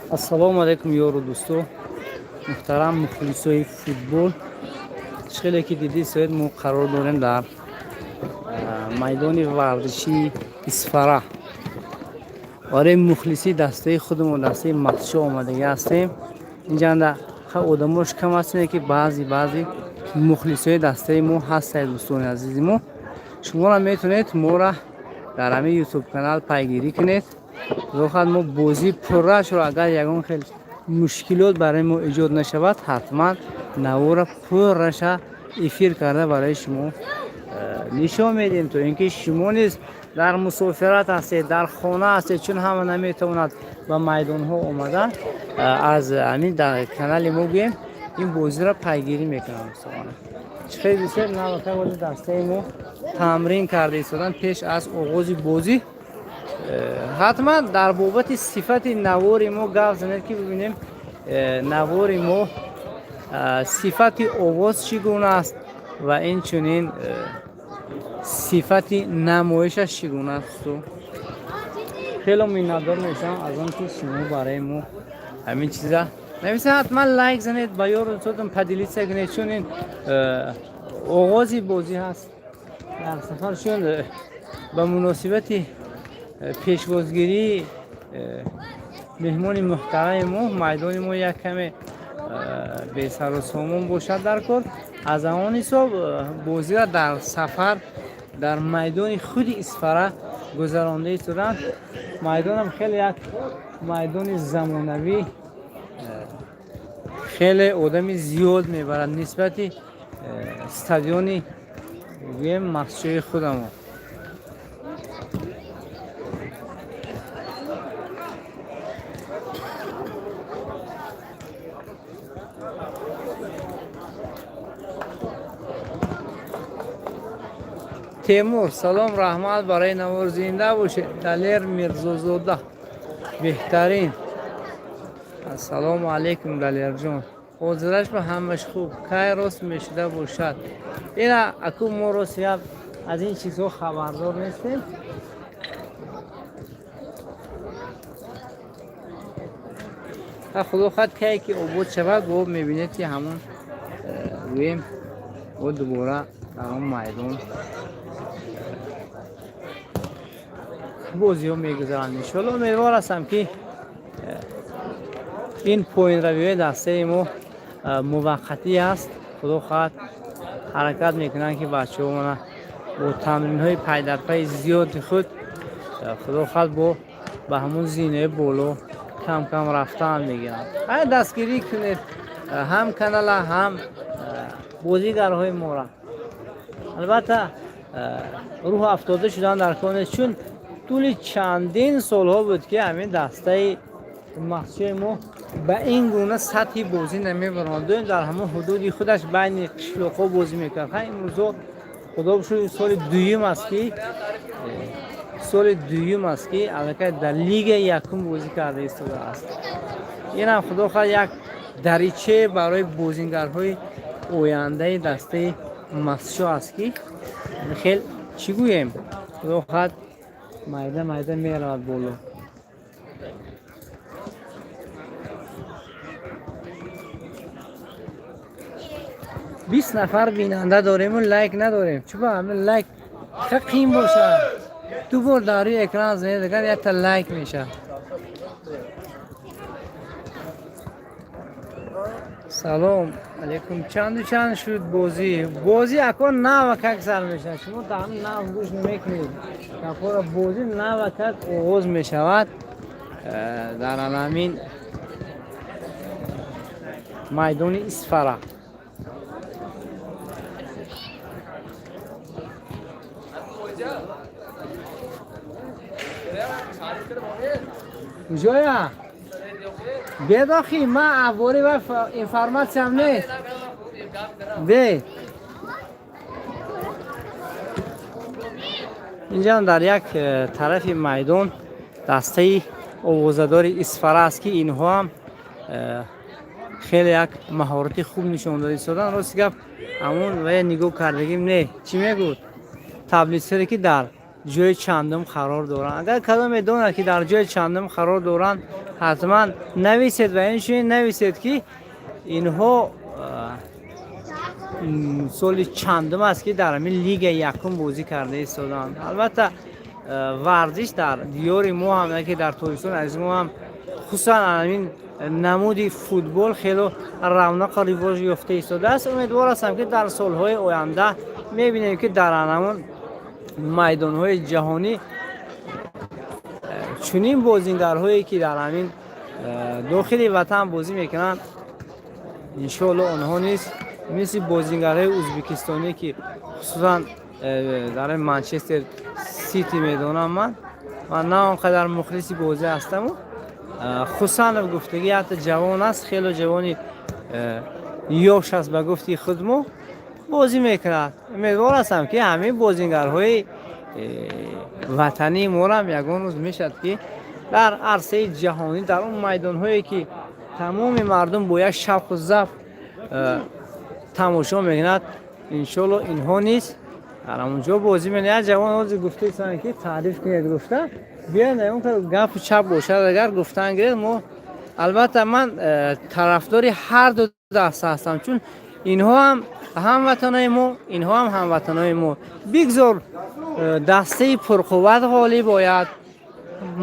Ассалому алайкум, ёру дӯсто, муҳтарам мухлисои футбол. Хеле ки дидӣ соед, мо қарор дорем дар майдони варзишии Исфара. Барои мухлисии дастаи худамон, дастаи Мастчоҳ, омадагӣ ҳастем. Инҷанда одамош кам ҳастем, ки баъзе баъзе мухлисои дастаи мо ҳастанд. Дӯстони азизи мо, шуморо метавонед моро дар ҳамин Ютуб канал пайгирӣ кунед. Худо мо бозии пуррашро, агар ягон хел мушкилот барои мо эҷод нашавад, ҳатман навора пурраша эфир карда барои шумо нишон медиҳем, то ин ки шумо низ дар мусофират ҳастед, дар хона ҳастед, чун ҳама наметавонад ба майдонҳо омада, аз ҳамин канали мо гӯем ин бозиро пайгирӣ мекунам. Чӣ хеле бисёр навака дастаи мо тамрин карда истодан пеш аз оғози бозӣ. Ҳатман дар бобати сифати навори мо гап занед, ки бибинем, навори мо сифати овоз чӣ гуна аст ва инчунин сифати намоишаш чӣ гуна аст. Хело миннатдор мешавам аз он ки шумо барои мо ҳамин чиза нависа. Ҳатман лайк занед, ба ёру дӯстотон поделиться кунед, чун ин оғози бозӣ ҳаст дар сафар, чун ба муносибати пешвозгирии меҳмони муҳтарами мо майдони мо як каме бесару сомон бошад дар кор. Аз он ҳисоб бозиро дар сафар, дар майдони худи Исфара гузаронда истоданд. Майдонам хеле як майдони замонавӣ, хеле одами зиёд мебарад нисбати стадиони, гӯем, Мастчои худамо. Темур, салом, раҳмат барои навор, зинда бошед. Далер Мирзозода, беҳтарин. Ассалому алайкум, Далерҷон. Ҳозираш ба ҳамаш хуб, кай рост мешуда бошад? Ина аку мо рост гап аз ин чизҳо хабардор нестем. Худо хоҳад, кае ки обод шавад, бо мебинед, ки ҳамон гӯем бо дубора дар он майдон бозиҳо мегузаранд, иншоалло. Умедвор ҳастам, ки ин поинравиҳои дастаи мо муваққатӣ аст. Худо хоҳад, ҳаракат мекунанд, ки бачаҳо мона бо тамринҳои пайдарпайи зиёди худ, худо хоҳад, бо ба ҳамон зинаи боло кам кам рафтан мегиранд. Ай дастгирӣ кунед ҳам канала, ҳам бозигарҳои мора. Албатта, рӯҳ афтода шудан дар кор нест, чун тӯли чандин солҳо буд, ки ҳамин дастаи Мастчои мо ба ин гуна сатҳи бозӣ намебаромад. Доим дар ҳамон ҳудуди худаш, байни қишлоқҳо бозӣ мекард. Ха, имрӯзо, худо бошуд, соли дуюм аст, ки аллакай дар лигаи якум бозӣ карда истодааст. Инам, худо хоҳад, як дариче барои бозингарҳои ояндаи дастаи Мастчоҳ аст, ки хел чӣ гӯем, худо хоҳад, майда майда меравад боло. 20 нафар бинанда дорему лайк надорем. Чӯба ҳамин лайк ха қиин бошад? Ду бор дар рӯи экран занед, агар якта лайк мешавад. Салом алейкум. Чанду чанд шуд бозӣ? Бозӣ ако навакак сар мешавад. Шумо дар нав гӯш намекунед гапҳоро. Бозӣ навакак оғоз мешавад дар аламин майдони Исфара. Куҷоя? Бедохи ман аввори ва информатсиям нест. Бе инҷа дар як тарафи майдон дастаи овозадори Исфара аст, ки инҳо ҳам хеле як маҳорати хуб нишон дода истоданд. Рости гап, ҳамон ва нигоҳ кардагим не, чӣ мегӯд таблицаре, ки дар Ҷои чандум қарор доранд? Агар кадоме донад, ки дар ҷои чандум қарор доранд, ҳатман нависед ва инчунин нависед, ки инҳо соли чандум аст, ки дар ҳамин лигаи якум бозӣ карда истоданд. Албатта, варзиш дар диёри мо ҳам, ки дар Тоҷикистон азизи мо ҳам, хусусан ҳамин намуди футбол хело равнақу ривоҷ ёфта истодааст. Умедвор ҳастам, ки дар солҳои оянда мебинем, ки дар ҳамон майдонҳои ҷаҳонӣ чунин бозингарҳое, ки дар ҳамин дохили ватан бозӣ мекунанд, иншоалло, онҳо низ мисли бозингарҳои ӯзбекистонӣ, ки хусусан дар Манчестер Сити медонам, ман на он қадар мухлиси бозӣ ҳастаму, Хусанов гуфтагӣ ҳатто ҷавон аст, хело ҷавони ёш аст, ба гуфти худмо бозӣ мекунад. Умедвор ҳастам, ки ҳамин бозингарҳои ватании морам ягон рӯз мешавад, ки дар арсаи ҷаҳонӣ, дар он майдонҳое, ки тамоми мардум бо як шавқу завқ тамошо мекунад, иншоалло, инҳо низ дар ҳамон ҷо бозӣ мекунад. Як ҷавон ҳозир гуфтаистанд, ки таъриф кунед гуфта, биёед, гапу чап бошад, агар гуфтан гиред. Мо албатта, ман тарафдори ҳар ду даста ҳастам, чун инҳо ҳам ҳамватанои мо, инҳо ҳам ҳамватанои мо. Бигзор дастаи пурқувват ғолиб ояд,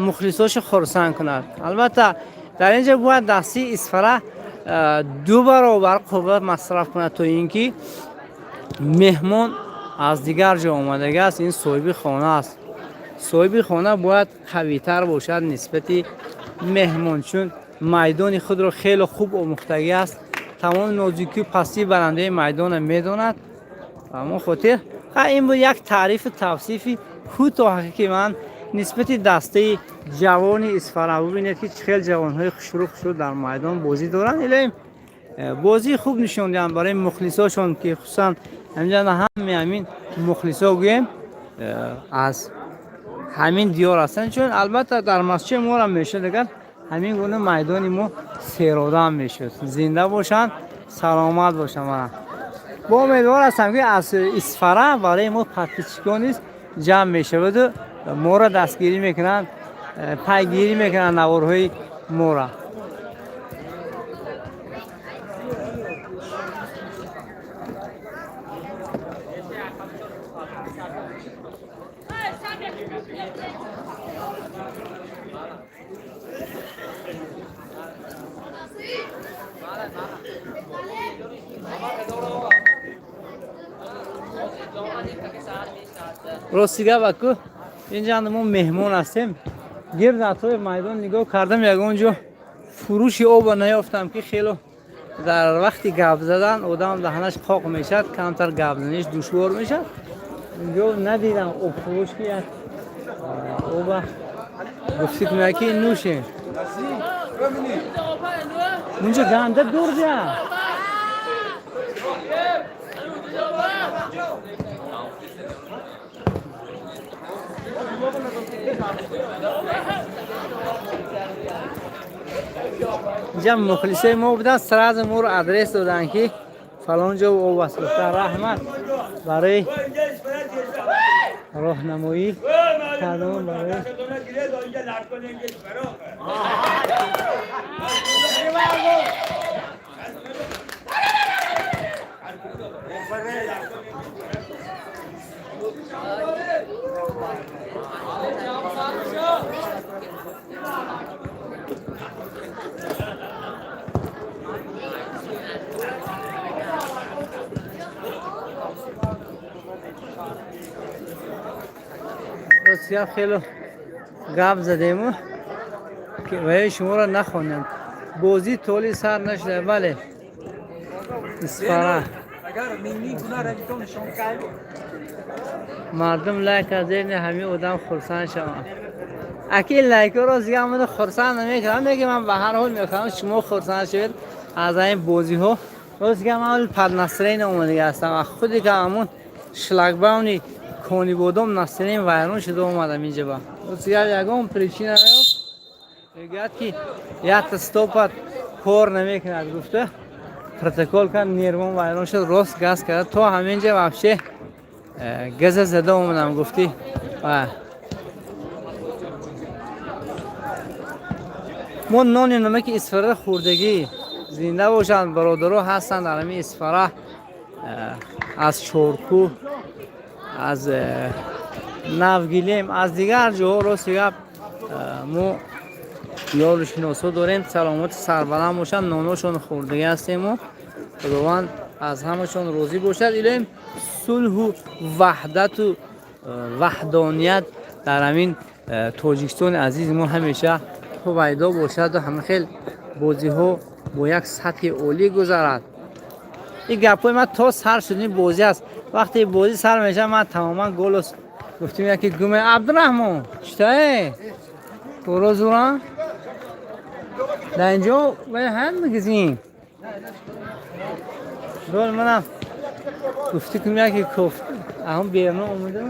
мухлисошо хурсанд кунад. Албатта, дар ин ҷо бояд дастаи Исфара ду баробар қувват масраф кунад, то ин ки меҳмон аз дигар ҷо омадагӣ аст, ин соҳиби хона аст. Соҳиби хона бояд қавитар бошад нисбати меҳмон, чун майдони худро хеле хуб омӯхтагӣ аст, тамоми нозукию пастии баландии майдонро медонад. Ба ҳамон хотир ин буд як таърифу тавсифи кӯтоҳе, ки ман нисбати дастаи ҷавони Исфара. Бубинед, ки чӣ хел ҷавонҳои хушрӯ хушрӯ дар майдон бозӣ доранд. Илоҳим, бозии хуб нишон диҳанд барои мухлисошон, ки хусусан ҳаминҷа ҳами ҳамин мухлисо гӯем аз ҳамин диёр ҳастанд, чун албатта дар масҷиди моро мешуд, агар ҳамин гуна майдони мо серодам мешуд. Зинда бошанд, саломат бошанд. Мана, бо умедвор ҳастам, ки аз Исфара барои мо подписчик он низ ҷамъ мешаваду моро дастгирӣ мекунанд, пайгирӣ мекунанд наворҳои моро. Рости гап, аку инҷа мо меҳмон ҳастем. Гирд атрофи майдон нигоҳ кардам, ягон ҷо фурӯши оба наёфтам, ки хело дар вақти гап задан одам даҳанаш қоқ мешавад, камтар гап заниш душвор мешавад. Инҷо надидам обфурӯш, ки як оба гуфтӣ кунад, ки нӯшем. Унҷо ганда дур бия. Инҷа мухлисои мо буданд, сразу моро адрес доданд, ки фалон ҷо об аст гуфта. Раҳмат барои роҳнамоӣ кардам барои. Ростия, хело гап задему, ваи шуморо нахондем. Бозӣ толи сар нашуда, бале, Исфара. Мардум лайк аз зерни ҳамин одам хурсанд шаванд. Аки лайкҳоро зига мана хурсанд намекунам, меги ман ба ҳар ҳол мехоҳам шумо хурсанд шавед аз ҳамин бозиҳо. Ростига, ман под настроение омадага ҳастам. Худе ка ҳамон шлагбауми Конибодом настроение вайрон шуда омадам инҷа. Ба ростига, ягон причина наёфт, мегӯяд, ки якта стопат кор намекунад гуфта, протокол кард, нервон вайрон шуд, рост газ кард то ҳаминҷа. Вообще газа зада омадам, гуфтӣ. Мо нони намаки Исфара хӯрдагӣ, зинда бошанд, бародаро ҳастанд дар ҳамин Исфара, аз Чоркӯҳ, аз Навгилем, аз дигар ҷоҳо. Рости гап, мо ёру шиносо дорем, саломати сарбаланд бошанд, ноношон хӯрдагӣ ҳастему. Худованд аз ҳамашон розӣ бошад. Илоҳим, сулҳу ваҳдату ваҳдоният дар ҳамин Тоҷикистони азизи мо ҳамеша ҳувайдо бошаду ҳама хел бозиҳо бо як сатҳи олӣ гузарад. Ин гапҳои ман то сар шудани бозӣ аст. Вақте бозӣ сар мешавад, ман тамоман голос гуфтем, яке гуме. Абдураҳмон, читае туро зура дар инҷо вай ҳам мегизим гол. Манам гуфти кунем, яке кофт аҳон берно омуда.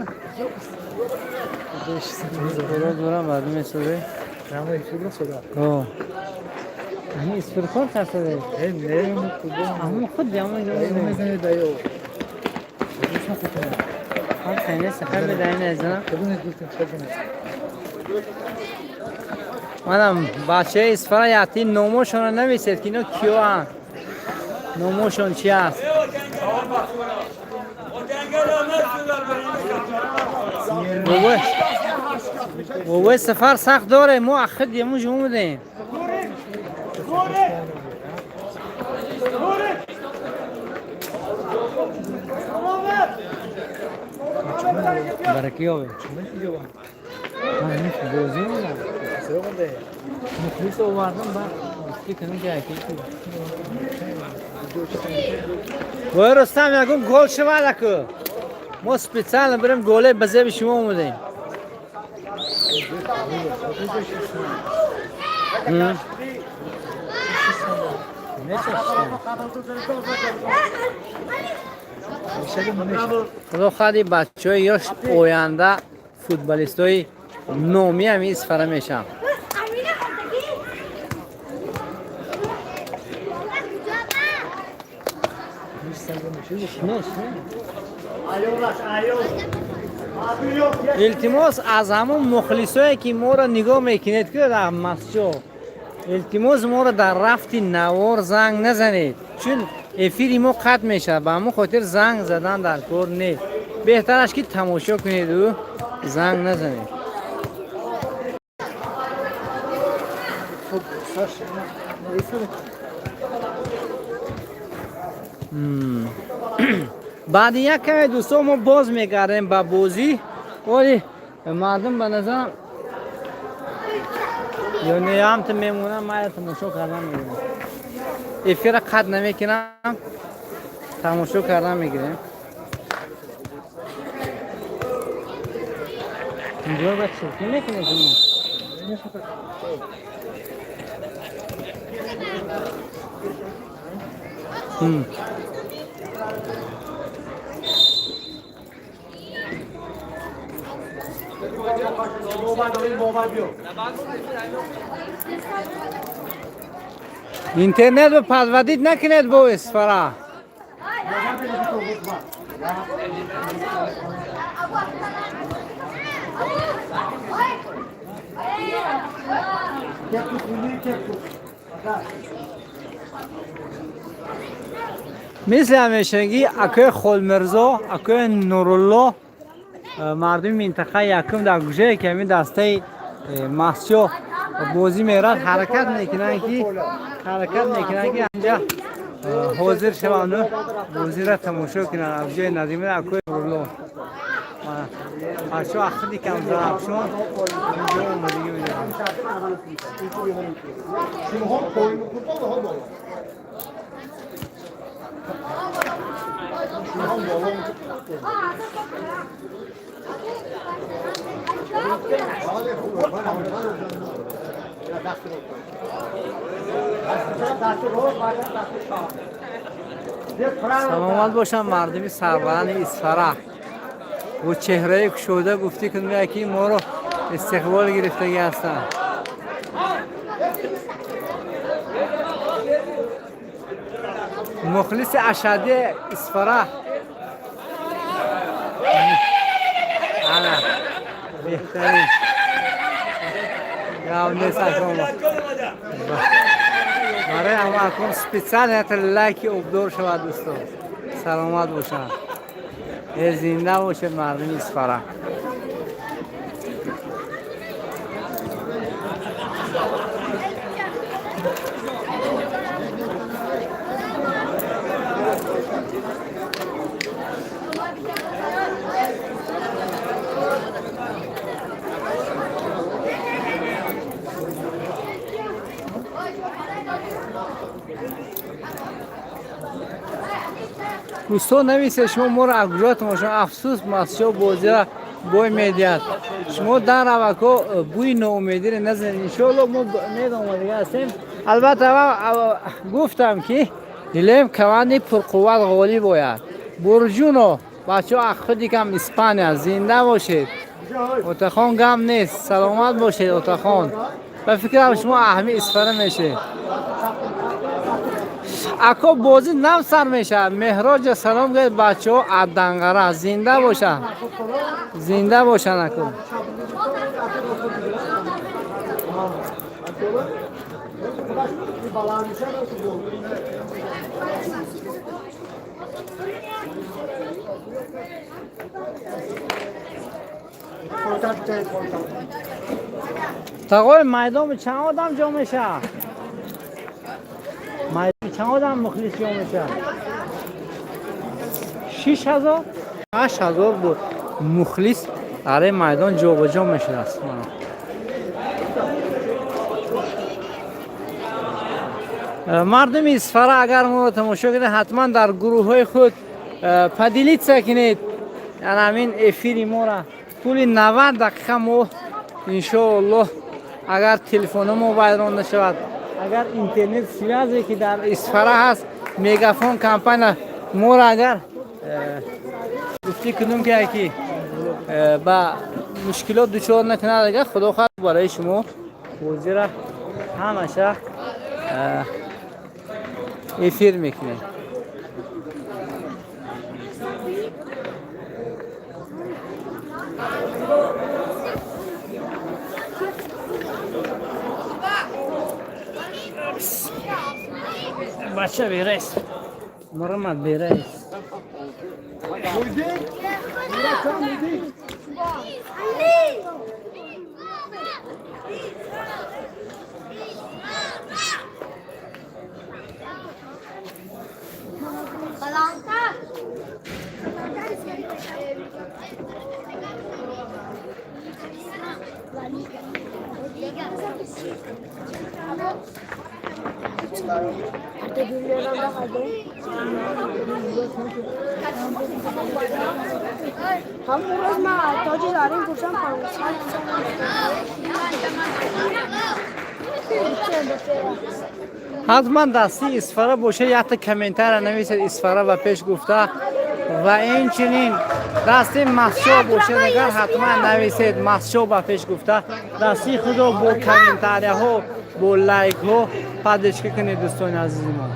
Туро зура мардум месозе. Ҳамин Исфиркор касаде. Ҳамон худ ҳамон ҷо. Ҳам хеле сахар медаҳин азам. Манам бачаи Исфара яти номошонро нависед, ки ино киёанд, номошон чи аст. Бобои сафар сахт доре, мо ахид ямуж омадем. Баракиёве. Бозӣ омадам. Мухлис овардам, ба гуфти кунем ки яке. Бой Рустам, ягон гол шавад аку. Мо специально бирем, голе ба зеби шумо омадем. Худо хоҳад, бачаҳои ёш оянда футболистои номи ҳамин Исфара мешаванд. Илтимос аз ҳамон мухлисое, ки моро нигоҳ мекунед, ки дар масҷо, илтимос, моро дар рафти навор занг назанед, чун эфири мо қатъ мешавад. Ба ҳамон хотир занг задан дар кор нест, беҳтараш ки тамошо кунеду занг назанед. Баъди як каме, дӯстон, мо боз мегардем ба бозӣ. Оли мардум ба назарам ё не, ҳамта мемонам, мая тамошо кардан мегирем, эфира қатъ намекунам, тамошо кардан мегирем. Инҷо ба чиркӣ мекунед шумо? Интернет ба подводить накунед бо Исфара. Мисли ҳамешагӣ, акои Холмирзо, акои Нурулло, мардуми минтақа якум дар гӯшае, ки ҳамин дастаи Масҷо бозӣ мерад, ҳаракат мекунанд, ки инҷа ҳозир шаванду бозиро тамошо кунанд. Аз ҷои назимина акои Нурулло бачаҳо ахиди кам Зарафшон инҷо омадагӣ медоранд. Саломат бошанд мардуми сарбаланди Исфара, бо чеҳраи кушода гуфтӣ кунем, ки моро истиқбол гирифтагӣ ҳастанд. Мухлиси ашадии Исфара ана. Беҳтарин. Гап нест, аком. Барои ҳама аком специально лайки обдор шавад, дӯстон. Саломат бошанд. Зинда бошед, мардуми Исфара. Дӯстон, нависед, шумо моро аз куҷо тамошо. Афсӯс, Мастчоҳ бозира бой медиҳад. Шумо дар равако бӯи ноумедиро назанед. Иншоалло, мо медомадига ҳастем. Албатта, гуфтам, ки дилем команди пурқувват ғолиб ояд. Бурҷуно, бачаҳо аз худикам Испания, зинда бошед. Отахон, гам нест, саломат бошед, отахон. Ба фикрам, шумо аҳми Исфара мешед. Ако, бозӣ нав сар мешавад. Меҳроҷа салом гӯед, бачаҳо аз Данғара, зинда бошанд, зинда бошанд, ако. Тағои, майдон чанд одам ҷо мешавад? Майдон чанд одам мухлис ҷо мешавад? 6000, 8000 буд мухлис дар ин майдон ҷобаҷо мешудааст. Мардуми Исфара, агар моро тамошо кунед, ҳатман дар гурӯҳҳои худ поделиться кунед ҳамин эфири моро. Тӯли 90 дақиқа мо, иншоаллоҳ, агар телефоно мо вайрон нашавад, агар интернет связе, ки дар Исфара ҳаст, Мегафон компания моро агар гуфтӣ кунум, ки ба мушкилот дучор накунад, агар худо хоҳад, барои шумо бозира ҳамаша эфир мекунем. Бача, берес, марҳамат, берес. Ҳамон рӯз ман тоҷи зарин пурсам. Ҳатман дасти Исфара боша, якта комментария нависед, Исфара ба пеш гуфта, ва инчунин дасти Мастчоҳ бошад, агар ҳатман нависед, Мастчоҳ ба пеш гуфта. Дасти худро бо комментарияҳо, бо лайкҳо поддержка кунед, дӯстони азизи мо.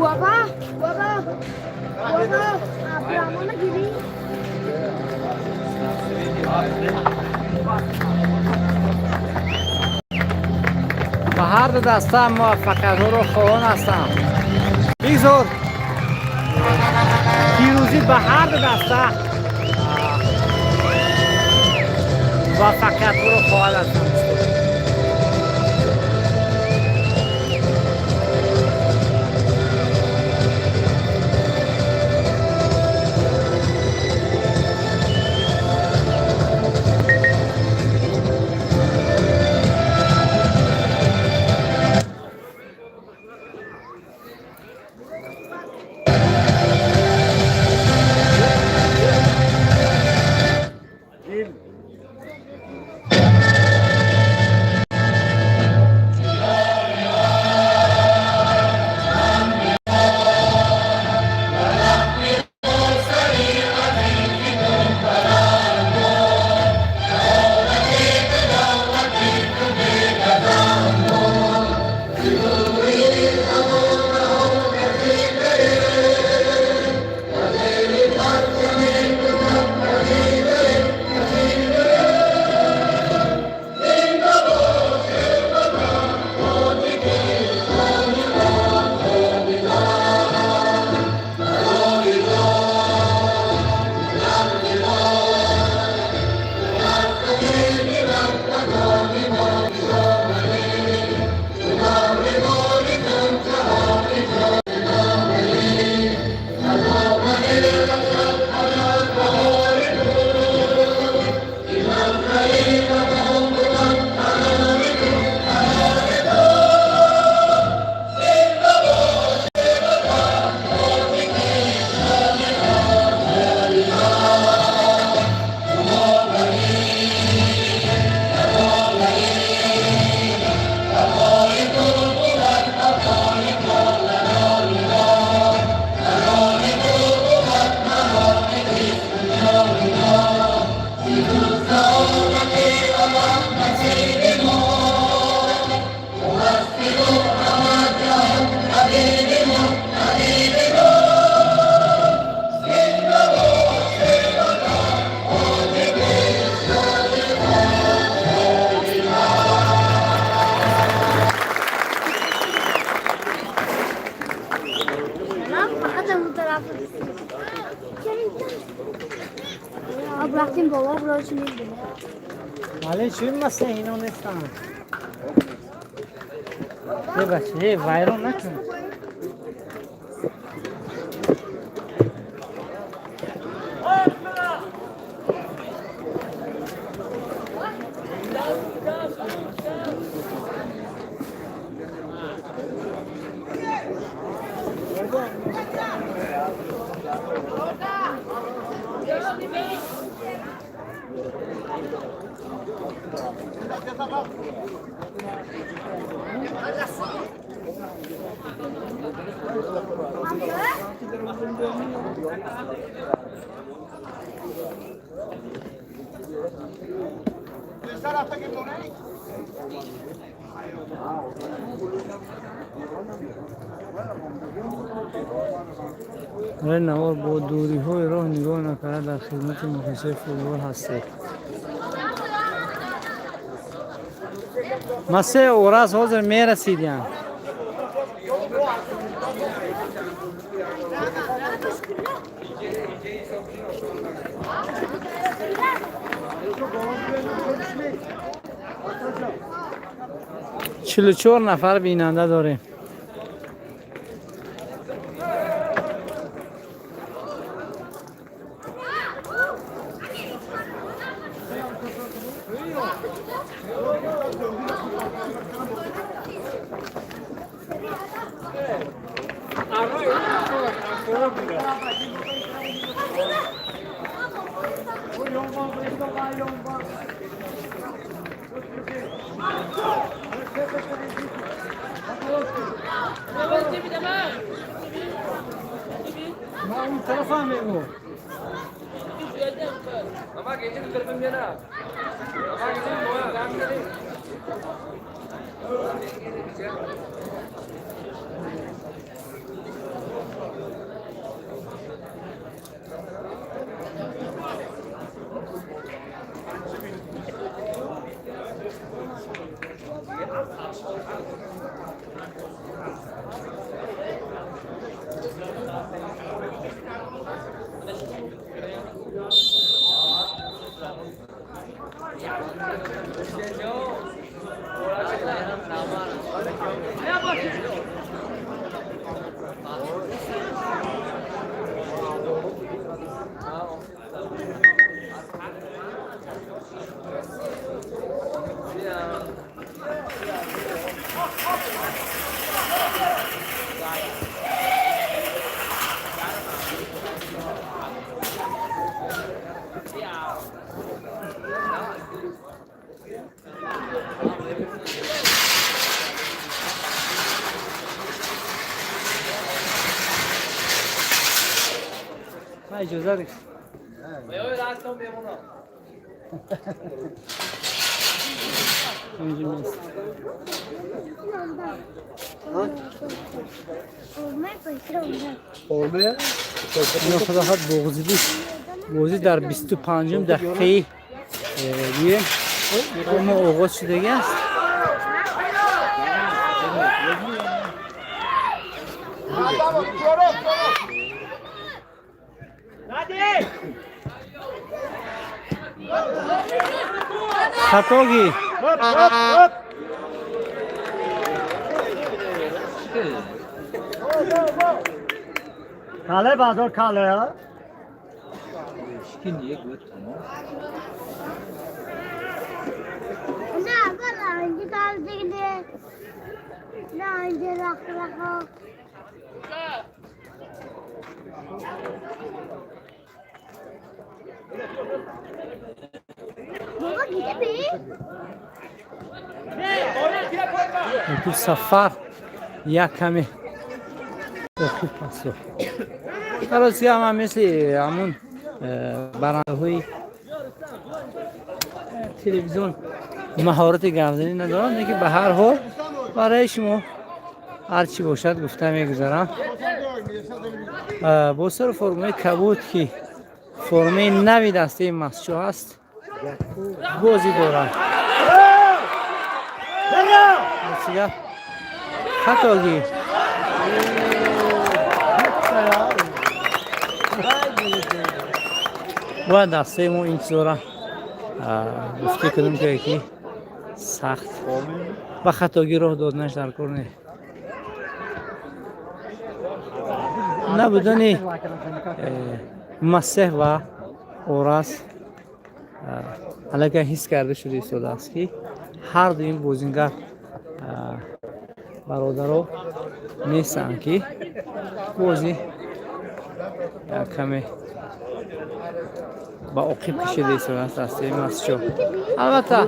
Баба, баба, баба, Абдурахмона гирӣ. Ба ҳар ду даста муваффақиятҳоро хоҳон ҳастам. Бигзор пирӯзӣ ба ҳар ду даста муваффақиятҳоро хоҳад ҳастам. Бобо бро чӣ мебинад? Вале чӣ маса ино нестанд. Э бача, э вайрон накун. Вале навор бо дуриҳои роҳ нигоҳ накарда дар хидмати мухлисои футбол ҳастед. Масе Ораз ҳозир мерасидям. 44 нафар бинанда дорем. Ма он тарафа мегӯ. Ма иҷоза дик. Инҷи нест. Ино худо хоҳад боғзидӣ бозӣ дар 25-ум дақиқаи гӯем мо оғоз шудагӣ аст. Хатогӣ. Kale bazor kale. نه برا اینجا کار دیگه. نه اینجا رخ رخ. بابا گیره بی؟ Ту Сафар як каме хуб пасо. Рости ҳама мисли ҳамун барандаҳои телевизион маҳорати гапзанӣ надорам, лекин ба ҳар ҳол барои шумо ҳар чӣ бошад гуфта мегузарам. Бо сари формаи кабуд, ки формаи нави дастаи Мастчоҳ аст, бозӣ дорад. Ростига хатогӣ. Бояд дастаи мо ин чизора Гуфтӣ кунем, ки сахт ба хатогӣ роҳ доданаш дар кор не. Набудани Масеҳ ва Орас аллакай ҳис карда шуда истодааст, ки ҳарду ин бозингар бародаро нестанд, ки бозӣ як каме ба оқиб кашида истодааст дастаи Мастчоҳ. Албатта,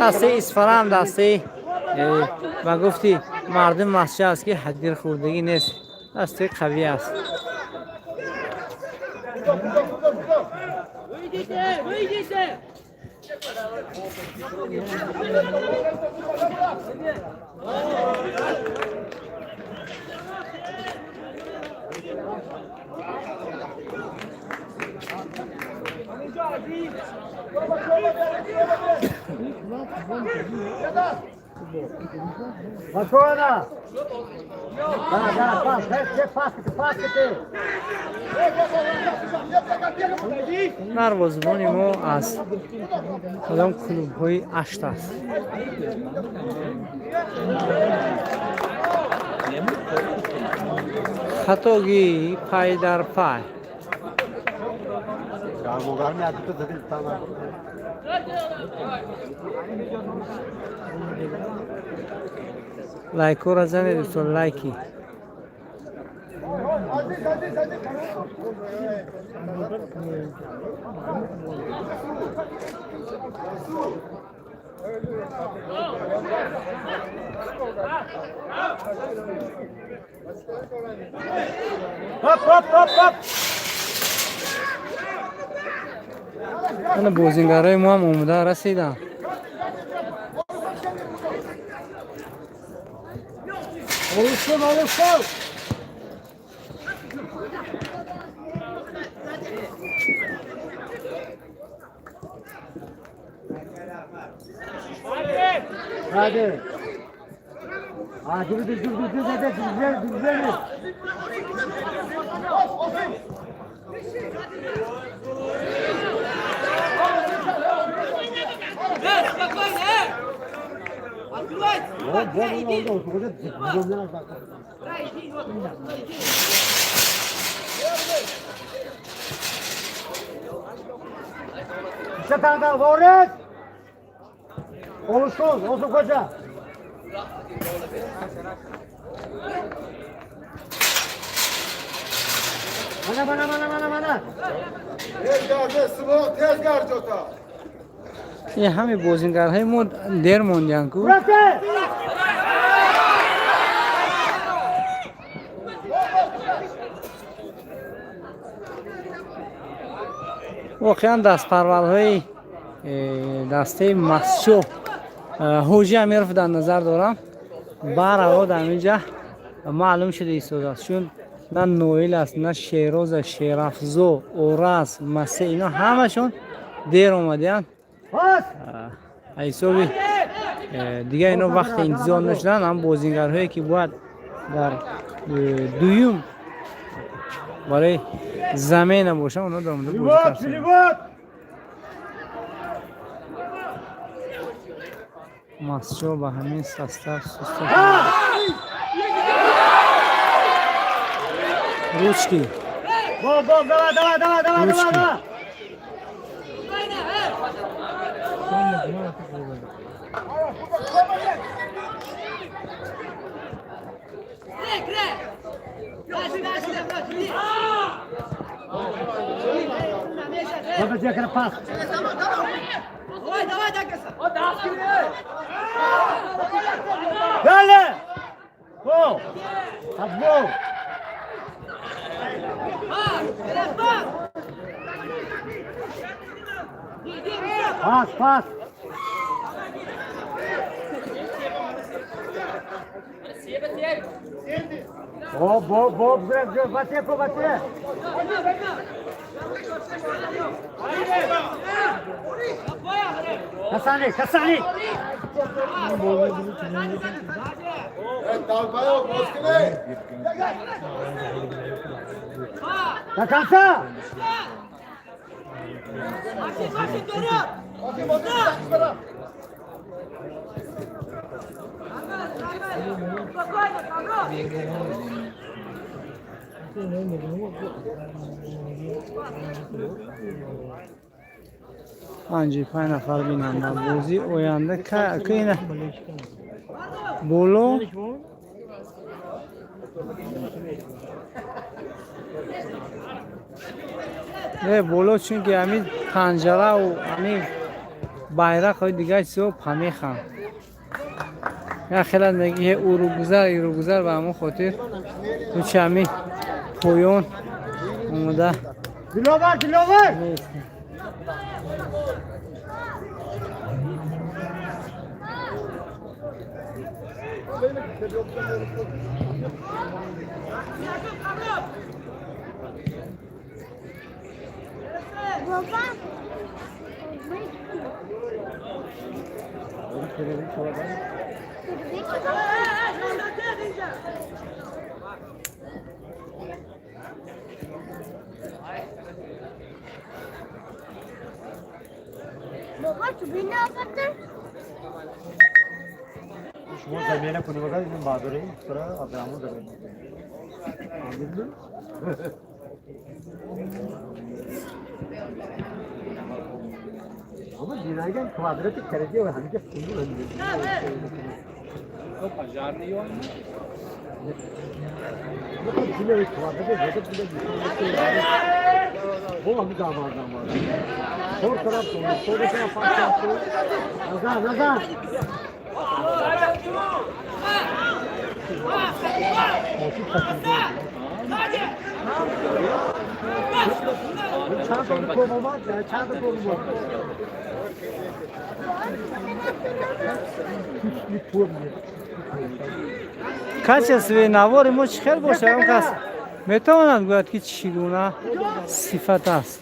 дастаи Исфарам дастаи ба гуфти мардум Мастчоҳ аст, ки ҳадгирхӯрдагӣ нест, дастаи қавӣ аст. Выйдите! Выйдите! Спокойно! Да, да, пас, пас, пас, ты! Дарвозабони мо аз кадом клубҳои Ашт аст? Хатогӣ пай дар пай. Гармогарми адито задил тана. Лайкҳоро занед, дӯстон, лайки. Хоп, хоп, хоп, хоп! Ана, бозингарои мо ҳам омода расиданд. Oluşsun, oluşsun! Hadi. Hadi düz düz düz düz düz düz düz düz. Спокойно! Открывайте! Иди! Иди, вот, иди! İşte tane Ворез! Oluşsun, olsun koca. Bana bana bana bana bana. Tez garde, Sıvı, tez garde ota. Ин ҳами бозингарҳои мо дер мондиянд ку. Burası! Воқеан, дастпарварҳои дастаи Мастчоҳ, Ҳоҷи Амиров дар назар дорам, бараво дар инҷа маълум шуда истодааст, чун на Ноил аст, на Шероза, Шерафзо, Ораз, Масе, ино ҳамашон дер омадиянд. Pas! Ҳисоби дигар ино вақте интизор нашуданд. Ҳам бозингарҳое, ки бояд дар дуюм барои замена бошанд, онҳо дар омада бозӣ Перевод, карданд. Перевод! Мастчоҳ ба ҳамин состав суста. Ручки. Gol, gol, давай, давай, давай, давай, давай, Ручки. Давай! Спокойно! Край, край! Дальше, дальше, дальше, иди! Baba Cekara pas. Давай, давай, Дакаса! Далее! Gol! Hadi gol! Пас! Иди, Рустам! Pas, pas! Hop, hop, hop, bırak, bırak, batı, batı. Kasani, Kasani. Evet, Dalbayo, Bozkırı. До конца! Максим, Максим, вперед! Спокойно, Камрон! 55 нафар бинанда. Бозии оянда кина боло. Не боло, чунки ҳамин панҷараву ҳамин байрақҳои дигар чизо памеханд. Як хела меги уругузар, ирӯгузар, ба ҳамон хотир учи ҳамин поён омода. Диловар, Диловар! Меистем. Баба. Баба, чубина апата? Шумо замена кунед, ин баҳодури тура Абдураҳмон замена. Ама динаган квадрати каради ва ҳамиҷа футбол ҳамиҷа. Бо ҳами дамар дамар. Чор тараф чор тараф панҷ тараф. Назар, назар. Чанд та гол омад? Чанд та гол омад? Касе навори мо чӣ хел бошад, он кас метавонад гӯяд, ки чӣ гуна сифат аст.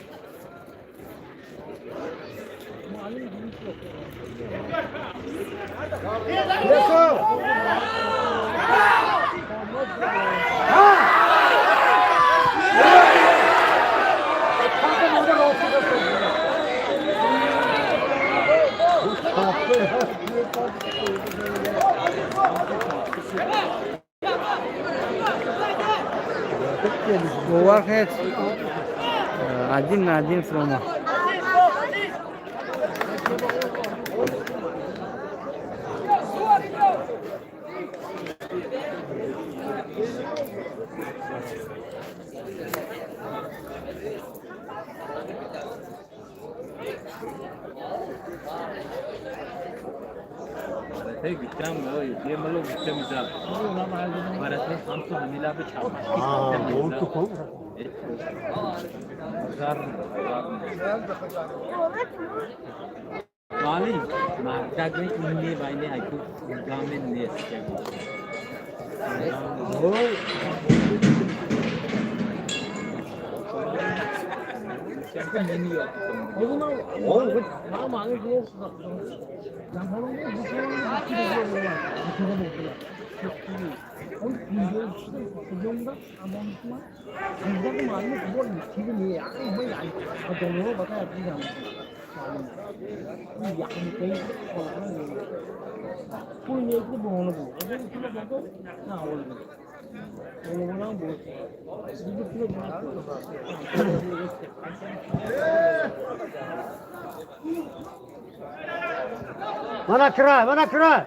Бовар кунед, один на один фуромад. Мана край, мана край.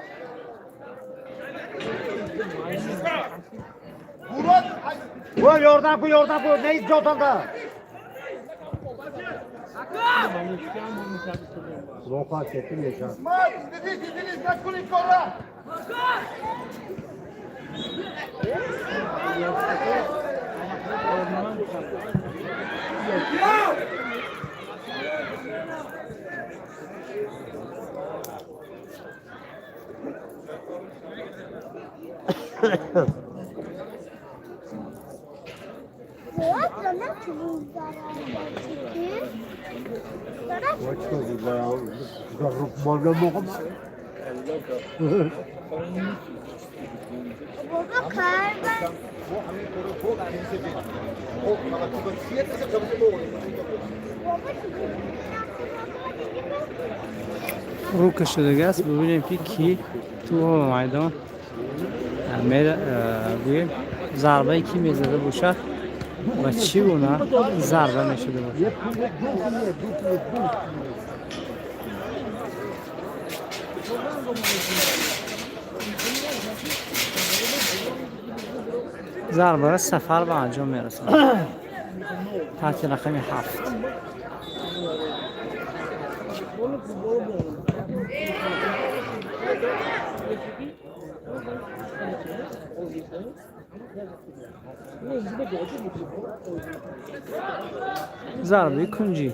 Бу ёрдам ку, ёрдам ку, неист ҷотанда. Воқа кетим меша. Рӯ кашидагааст. Бибинем, ки кӣ тӯҳо ба майдон гӯем, зарбае ки мезада бошад ва чӣ гуна зарба мешуда бошад. Зарбара Сафар ба анҷом мерасонад таҳти рақами 7. Зарбаи кунҷӣ.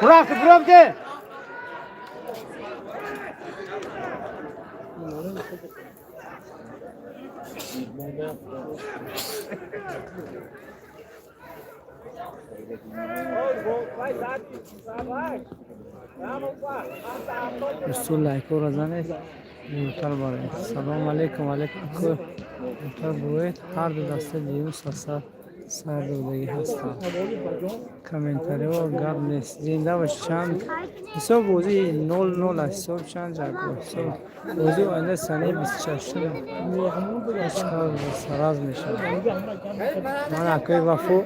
Bırak, bırak de. Дӯстон, лайкҳоро занед, мутар бароед. Салому алейкум, алейкум, мутар буроед. Ҳар ду даста дуюм сар сар додагӣ ҳастанд. Комментариҳо гап нест. Зинда бош. Чанд ҳисоб? Бозии 0-0 аст. Ҳисоб чанд, ҷаго? Ҳисоб бозии оянда санаи 26-ум сараз мешавад. Ман акои Вафо,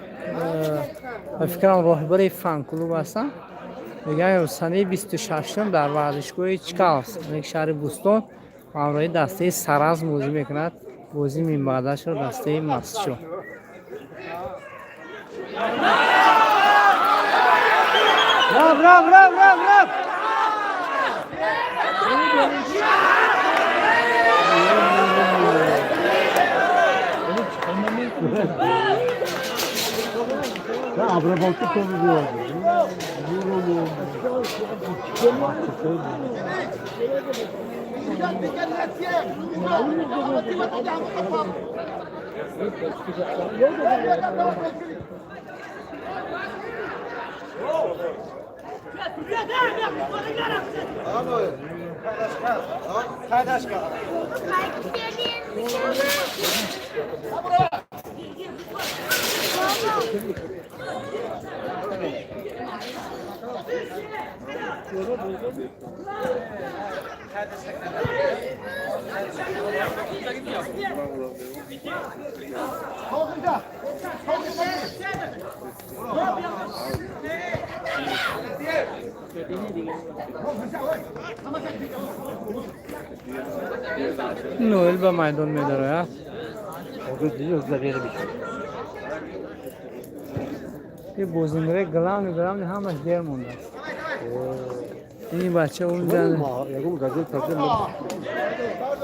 ба фикрам, роҳбари фан-клуб ҳастам. Мегӯям, санаи 26-ум дар варзишгоҳи Чкаловск, шаҳри Бӯстон, ҳамроҳи дастаи Саразм бозӣ мекунад. Бозии минбаъдашро дастаи Мастчо. Bravo, bravo, bravo, bravo, bravo. Abrabaltı konu. Ноил ба майдон медарояд. И бозингари главный, главный ҳамаш дер мондааст. Ини бача унҷа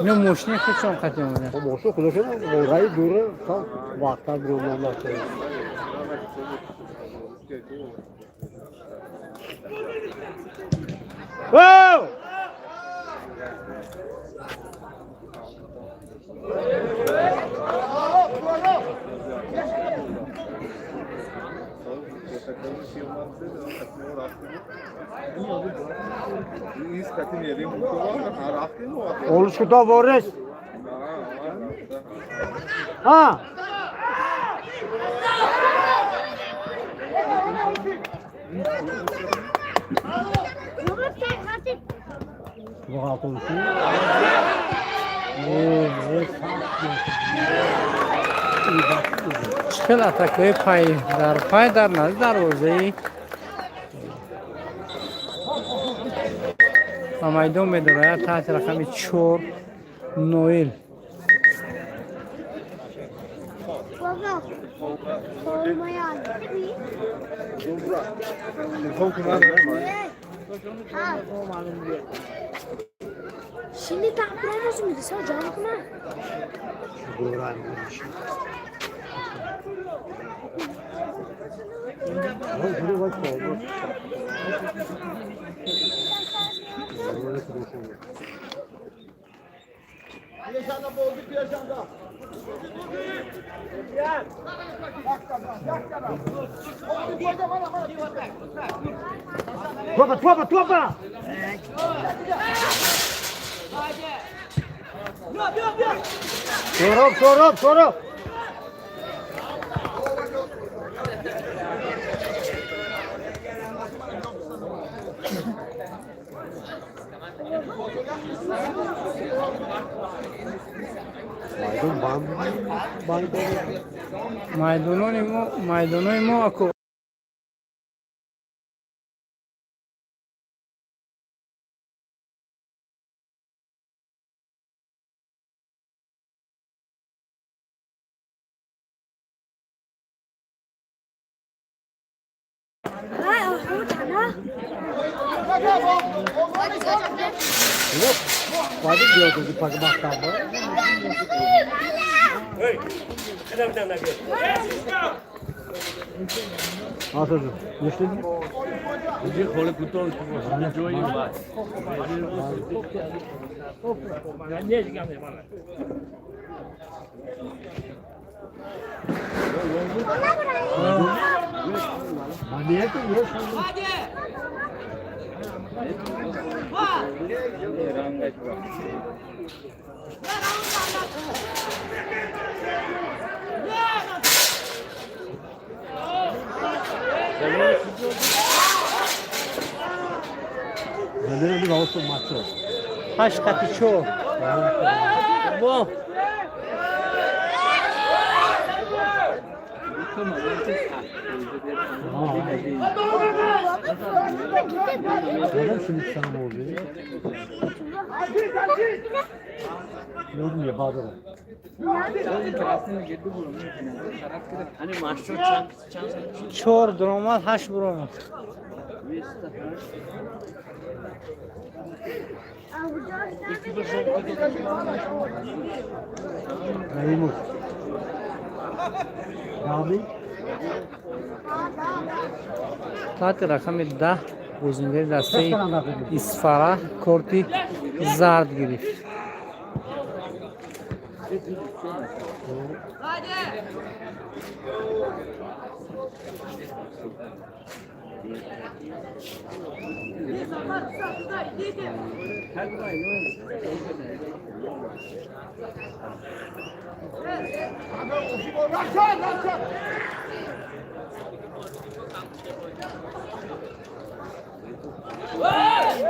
ино мошини худшон қати омада. Мошин худашон раи дура вақттар биромонда. Оу! Олушкуто ворес. Ha. Чӣ хел атакаи пай дар пай дар назди дарвозаи ба майдон медарояд таҳти рақами 4 Ноил. Baba, formayı aldı mi? Evet. Ha. Şimdi takip mıydı? Sen canım mı? Топа, топа, топа! Сороб, сороб, сороб! Майдонони мо, майдонои мо ако Ҳашт қати чор. Во. Чор дуромад, ҳашт буромад. Таҳти рақами 10 бозингари дастаи Исфара корти зард гирифт.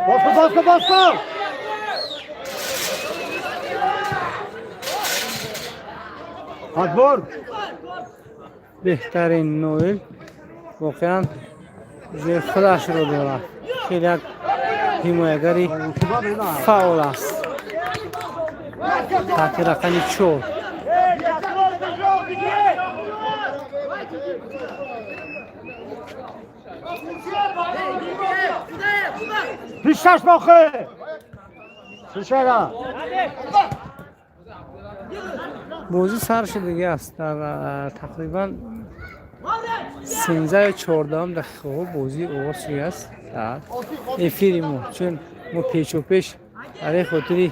Баско, баско, баско! Отбор! Беҳтарин Ноил воқеан зер худашро дорад. Хеле як ҳимоягари фаъол аст. Таҳти рақами 4. Пишаш мохе! Шишера! Бозӣ сар шудагӣ аст. Дар тақрибан 13 ё 14 дақиқаҳо бозӣ оғоз шудааст дар эфири мо, чун мо пешопеш барои хотири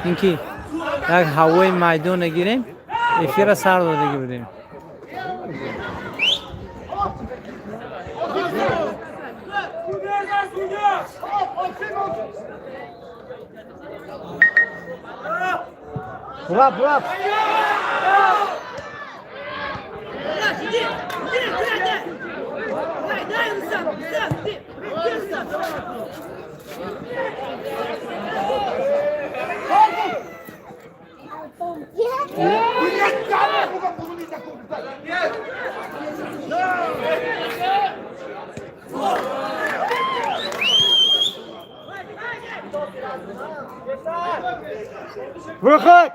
ин ки як ҳавои майдона гирем, эфирра сар додагӣ будем. Раб, раб! Выход!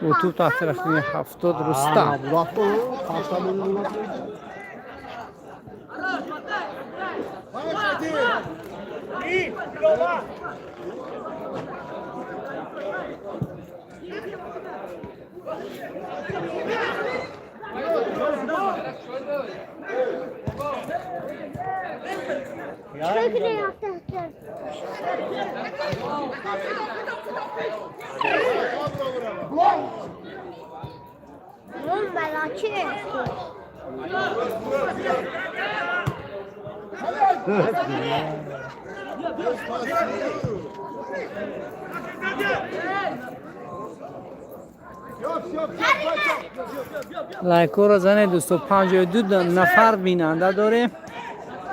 Утуб таҳти рақами 70 Рустам. Лайкоро занед, дӯсто. 52 нафар бинанда дорем,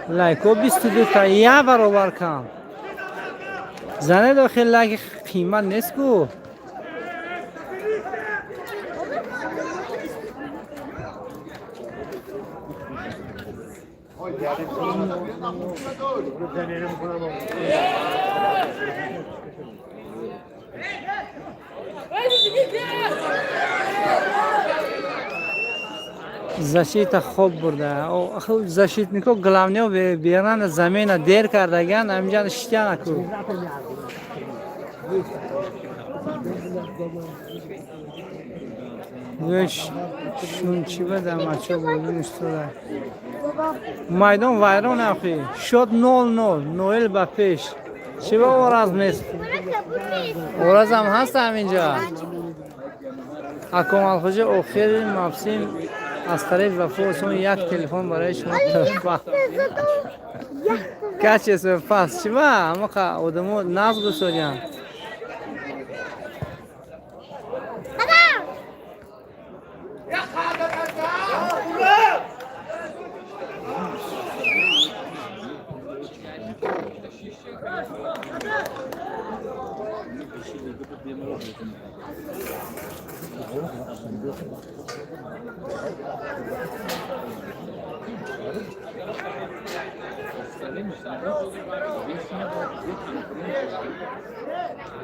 лайко 22 та, як баробар кам. Занед охи, лайки қимат нест ку. Защита хоб бурда. Защитнико главнио берана замена дер кардаган, амҷан шитянаку. Шун чӣ бада мачо бозӣ истода. Майдон вайрон ахи. Шод 0-0, Ноэл ба пеш. Чӣ ба Ораз нест? Оразам ҳаст ҳаминҷа. Акомалхоҷа охири мавсим аз тарафи Вафо Осон як телефон барои шумо тӯҳфа. Качество пас чӣ ба? Амақа одамо нағз гусодиянд.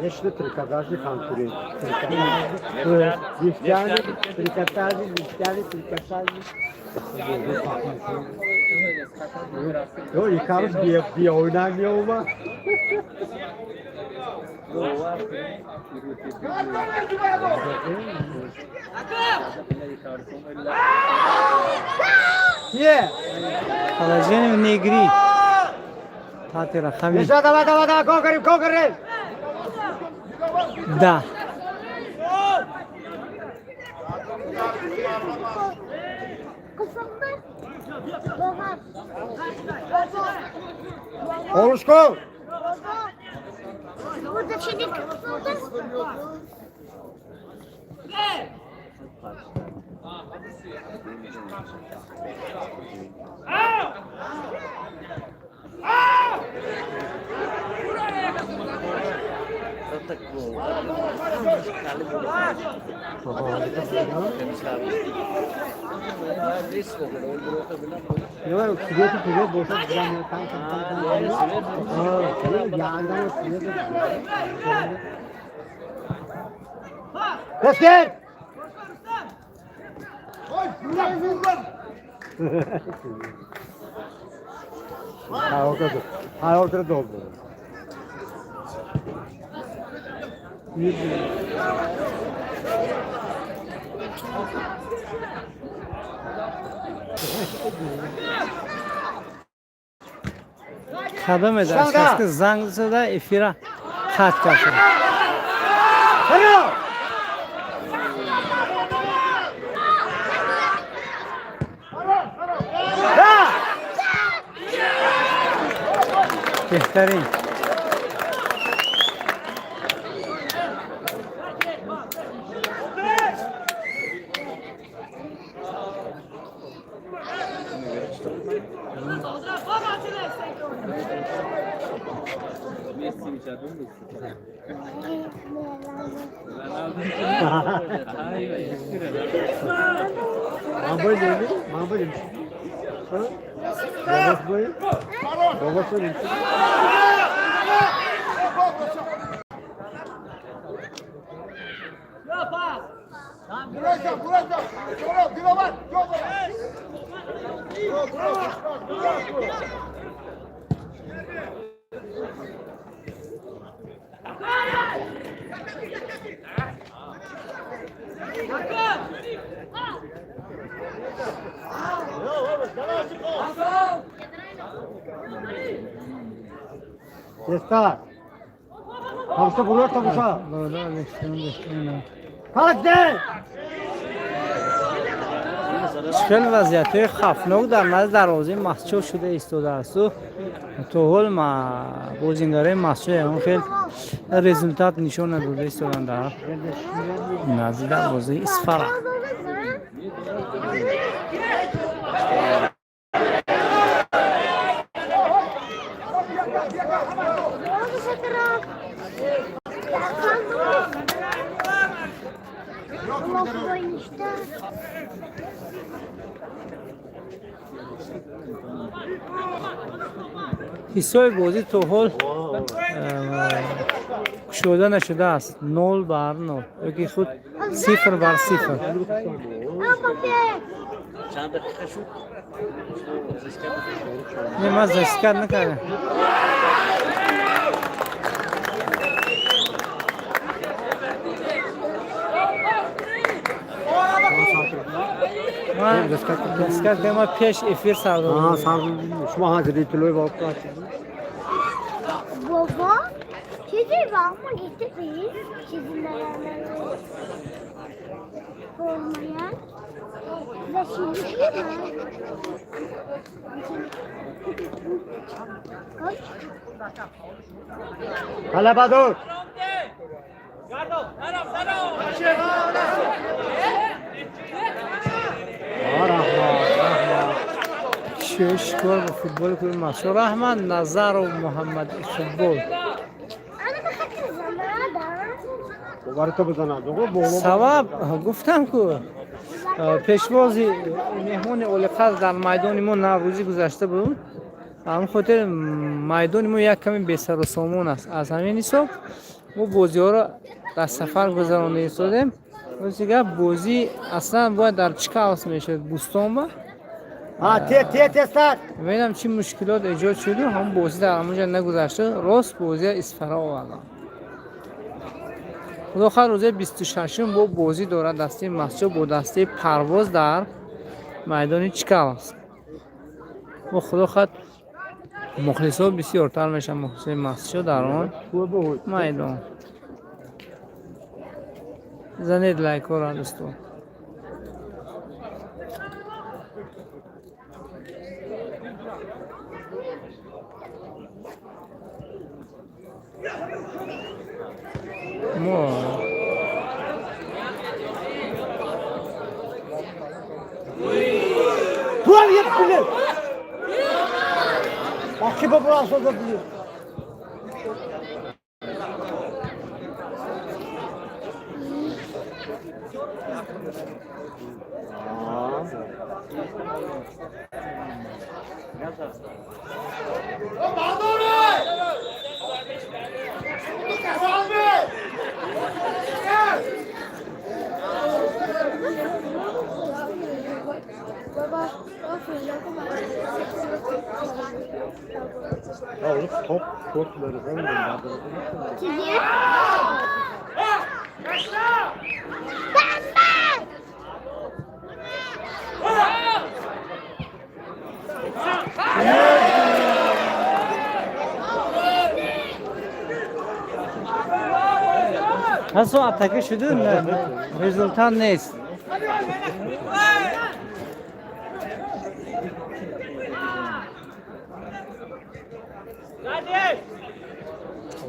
Нечто трикотажи хантури. Нефтяни, трикотажи, нефтяни, трикотажи. Yo, yıkarız bir oynamıyor ama. Положение вне игры. Таҳти рақами Давай, давай, давай, гол горим, гол горим. Да. Oluşko. Burada şimdi kısıldı. Let's get. Ha orada. Ha orada doldu. Кадоме дар шахси занг зада эфира қатъ кард. Беҳтарин. Buraya buraya. Sonra Dilaver. Yok oraya. Тезтар. Тамоша бурор тамоша. Бародар, беҳтарин, беҳтарин. Пас де. Хеле вазъиятҳои хавфнок дар назди дарвозаи Мастчоҳ шуда истодаасту то ҳол бозингарои Мастчоҳ ягон хел результат нишон надода истоданд дар назди дарвозаи Исфара. Ҳиссои бозӣ то ҳол кушода нашудааст, 0-0 ёки худ 0-0. Не, ман засекать накардам. Ман засекать кардам, ман пеш эфир сар додам. Шумо ҳа зрителой воқеа. Baba, sizi var mı getirmeyin? Sizinle beraber olmaya. Ve şimdi mi? Kaç? Талабадор. Раҳмат, раҳмат. Шикор ба футболи клуби Мастчоҳ, Раҳмат Назаров Муҳаммад Иқбол. Ana bakın zamana. Боварито бизанад. Боло. Сабаб гуфтам, ку пешвози меҳмони олиқадр дар майдони мо наврӯзӣ гузашта буд. Ҳамин хотир майдони мо як каме бесару сомон аст. Аз ҳамин ҳисоб мо бозиҳоро дар сафар гузаронда истодем. Рости гап, бозӣ аслан бояд дар Чкаловск мешуд, Бӯстонба. Ҳа, те, те, тезтар. Мебинам, чӣ мушкилот эҷод шуду, ҳамон бозӣ дар ҳамонҷа нагузашта, рост бозия Исфара овардам. Худо хоҳад, рӯзаи 26-ум бо бозӣ дорад дастаи Мастчоҳ бо дастаи Парвоз дар майдони Чкаловск. Бо Худо хоҳад, мухлисҳо бисёртар мешаванд, мухлисои Мастчоҳ дар он майдон. Занед лайкҳоро, дӯстон. Мо Туам еп биле. Бақи ба бурасода биле. Top top Sizi. Ben. Пасо атака шуду, результат нест.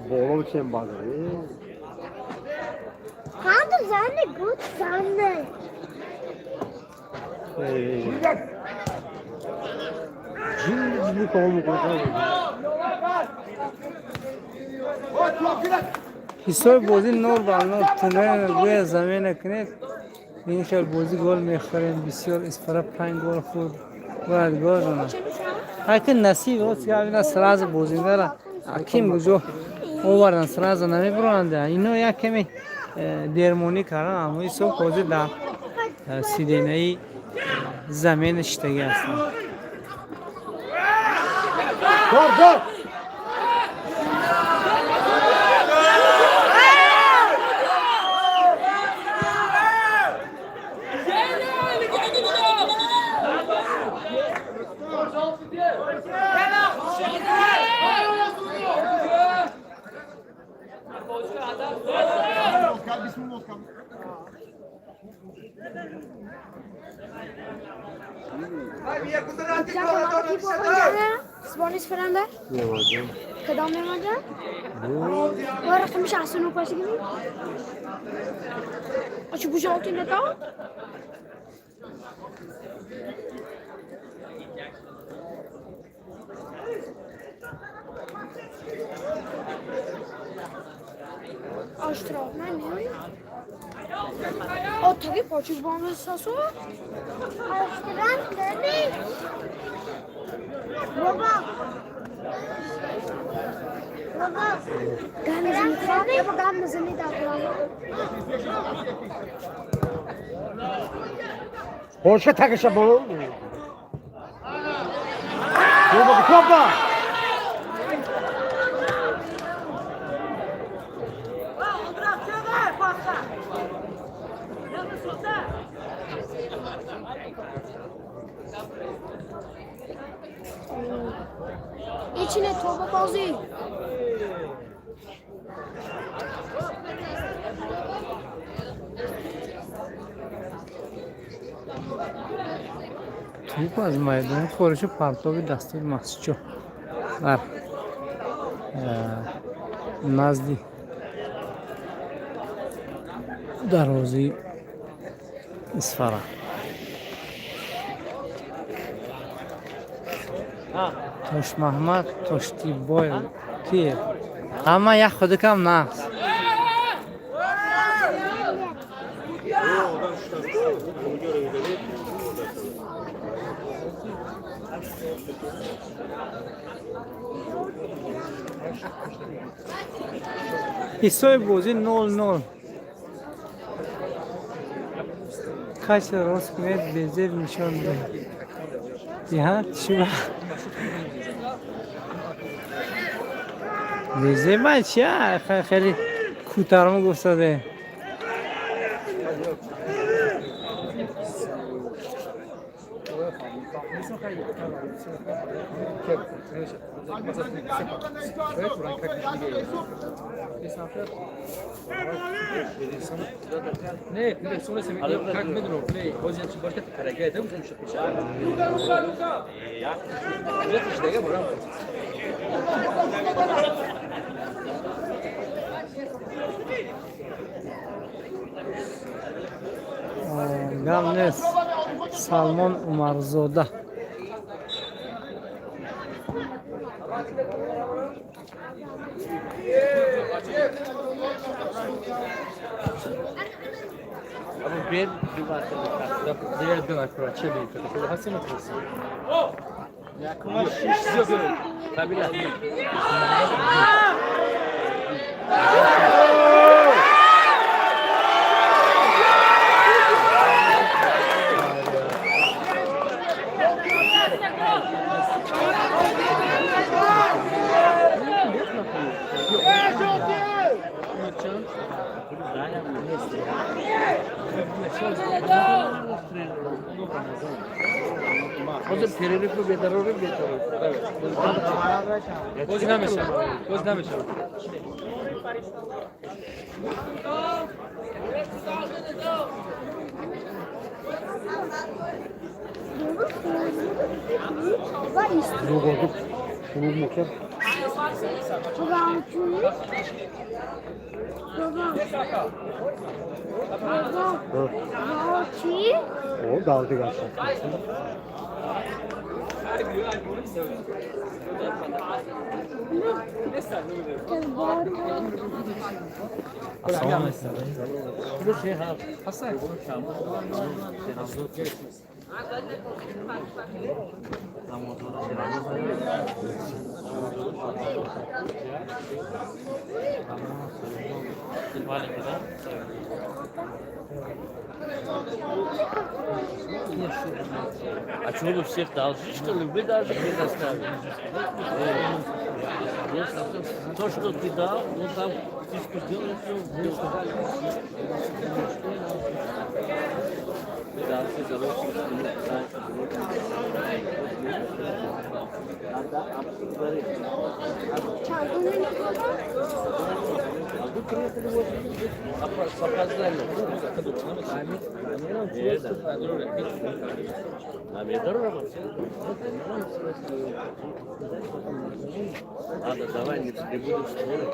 Боло чем базари. Kanka sen de gut sen de. Ҷинни ҷинни кор мекунад. Ҳиссои бозӣ 0-0. Тунел гӯя замена кунед. Ин хел бозӣ гол мехӯрем бисёр. Исфара панҷ гол хӯрд, бояд гол занад. Ҳайки насиб ина сразу бозингара аким куҷо овардан, сразу намебуронанд. Ино як каме Дермонӣ кардан, ҳамои ҳисоб ҳозир дар сиденаи замин шиштагӣ ҳастанд. Gol gol. Ispanı Nemacan. کدام نماجان؟ ورقة مش احسن وباش كذي اشوف بوجهتي نتا. اشتراک من نمی آتاقی پاچی بام ساسو اشتراک نمی بابا بابا قام نزنی بابا قام نزنی Boşa takışa bol. Topa topa. İçine torba bazı. Тӯп аз майдони хориҷу партоби дастаи Мастчоҳ дар назди дарвозаи Исфара. Тошмаҳмад Тоштибоев ки ҳама як худакам нақс. Ҳиссои бозӣ 0-0. Касе рост кунед, безеб нишон диҳад, чиба безеба чия хеле кӯтармо гуфтаде. Гап нест, Салмон Умарзода. O daldı gerçekten. Assalomu alaykum. А что, вы всех должны, что ли? Вы даже предоставили. То, что ты дал, ну там птичку сделали, все. Ладно, давай, не будем спорить.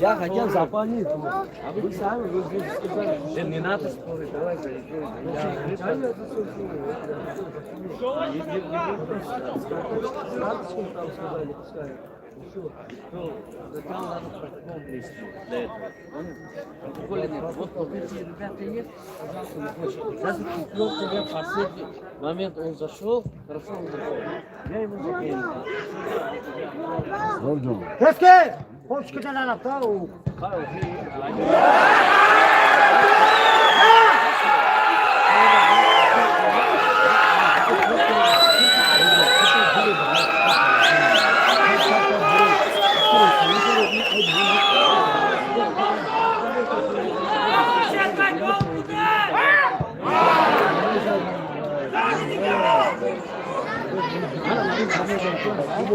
Я хотел запалить. А вы сами, вы сказали. Не надо спорить, давай заезжай. Карточку там сказали, пускай. Там надо протокол внести для этого. Протоколе нет. Вот эти ребята есть, пожалуйста, не хочет. Даже купил тебе последний момент, он зашел, хорошо он зашел. Я ему забил. Тезке! Хоб шикида нарафта у.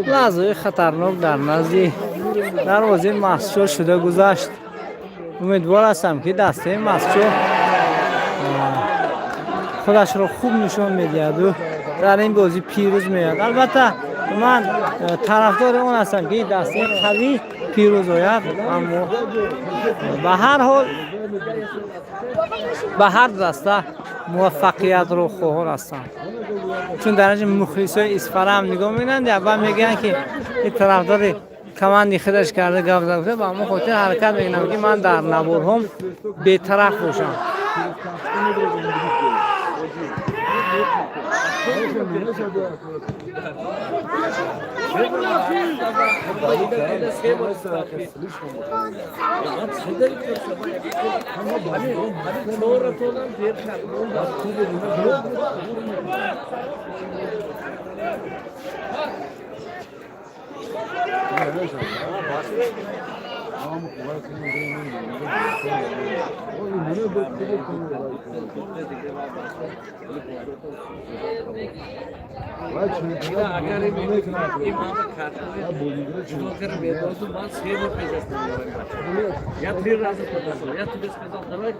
Лаҳзаҳои хатарнок дар назди дарвозаи Мастчоҳ шуда гузашт. Умедвор ҳастам, ки дастаи Мастчоҳ худашро хуб нишон медиҳаду дар ин бозӣ пирӯз меояд. Албатта, ман тарафдори он ҳастам, ки дастаи қавӣ пирӯз ояд, аммо ба ҳар ҳол ба ҳар даста муваффақиятро хоҳон ҳастам, чун дар инҷа мухлисои Исфара ҳам нигоҳ мекунанд, аввал мегӯянд, ки ин тарафдори команди худаш карда гап зад. Ба ҳамон хотир ҳаракат мекунам, ки ман дар наворҳом бетараф бошам. Я три раза подошел. Я тебе сказал, давай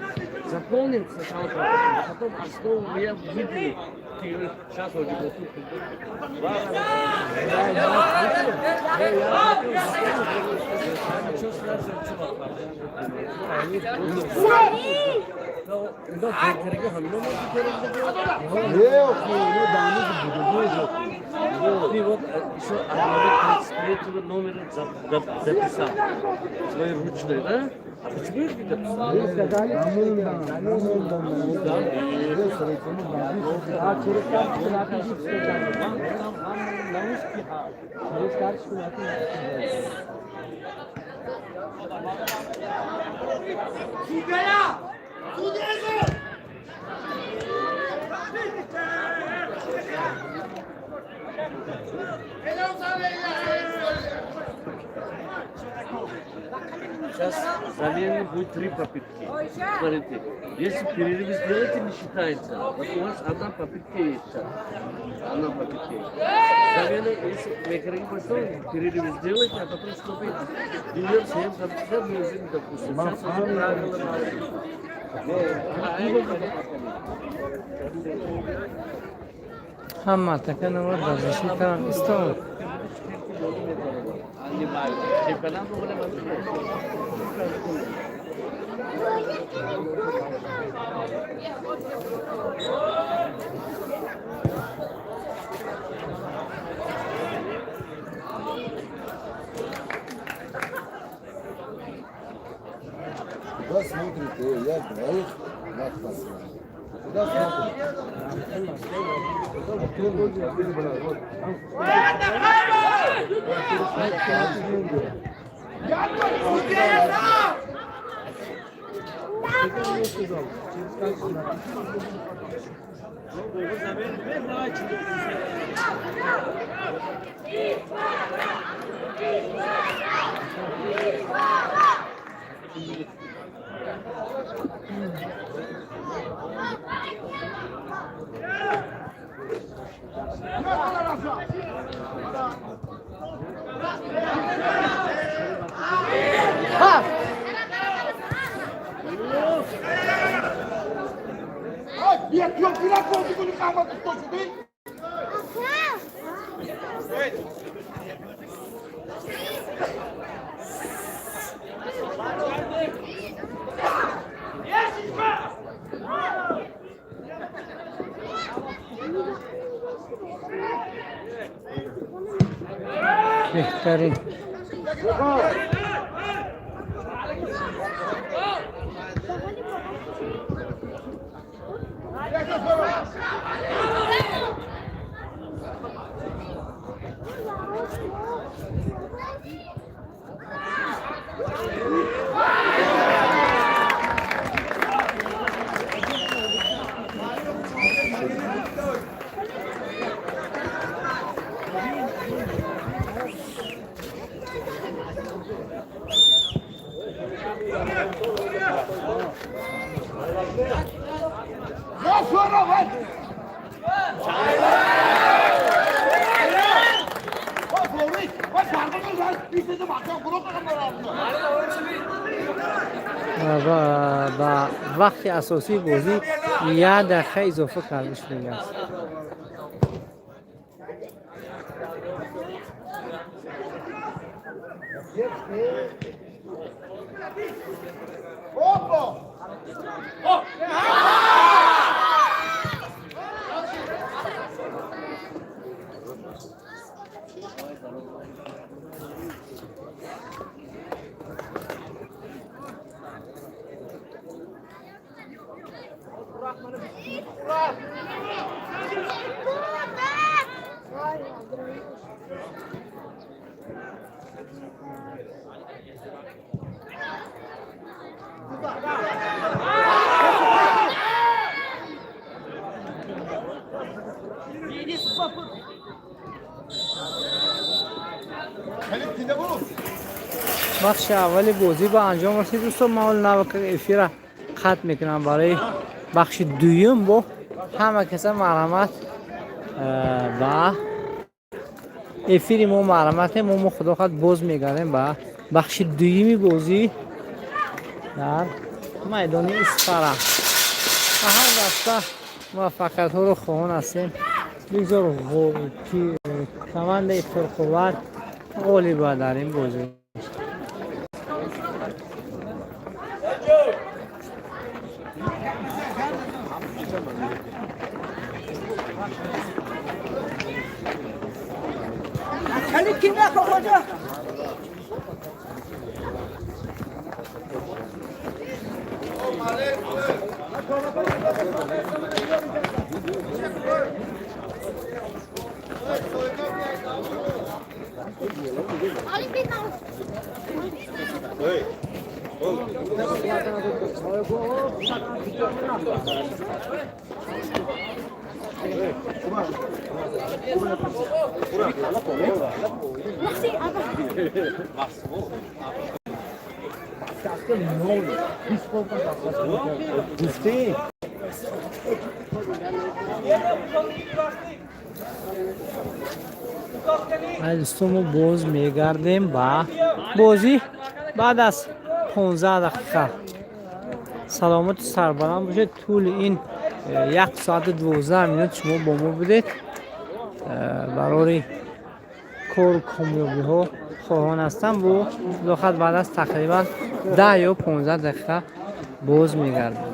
заполним сначала протокол, а потом основу я выделю. Ты говоришь, сейчас вроде бы тут. Что сразу чувак? Ты вот еще одного 33 номера записал. Свои ручные, да? А почему их не дописал? Сейчас замены будет три попытки. Смотрите, если перерыв сделаете, не считается. Вот у вас одна попытка есть сейчас. Одна попытка есть. Замена, если в экране поставили, перерыв сделайте, а потом чтобы дилер 7 за 50 мы уже не допустим. Сейчас уже правила надо. Ҳама атака намуд, дар защита ҳам истод. Чемпионат бигӯям. Куда смотрите? Я двоих на посмотрю. Куда смотрите? Беҳтарин. Ва ба вақти асосии бозӣ як дақиқа изофа карда шудааст. Бахши аввали бозӣ ба анҷом расид, дӯстон. Ман ҳол навака эфира қатъ мекунам барои бахши дуюм. Бо ҳама каса марҳамат ба эфири мо марҳамате. Мо худо хоҳад, боз мегардем ба бахши дуюми бозӣ дар майдони Исфара. Ба ҳар даста муваффақиятҳоро хоҳон ҳастем. Бигзор ки командаи пурқувват ғолиба дар ин бозӣ. Дӯстон, мо боз мегардем ба бозӣ баъд аз 15 дақиқа. Саломату сарбаланд бошед. Тӯли ин 1 соату 12 минут шумо бо мо будед. Барори кору комёбиҳо хоҳон ҳастам. Бо худохат баъд аз тақрибан 10 ё 15 дақиқа боз мегардем.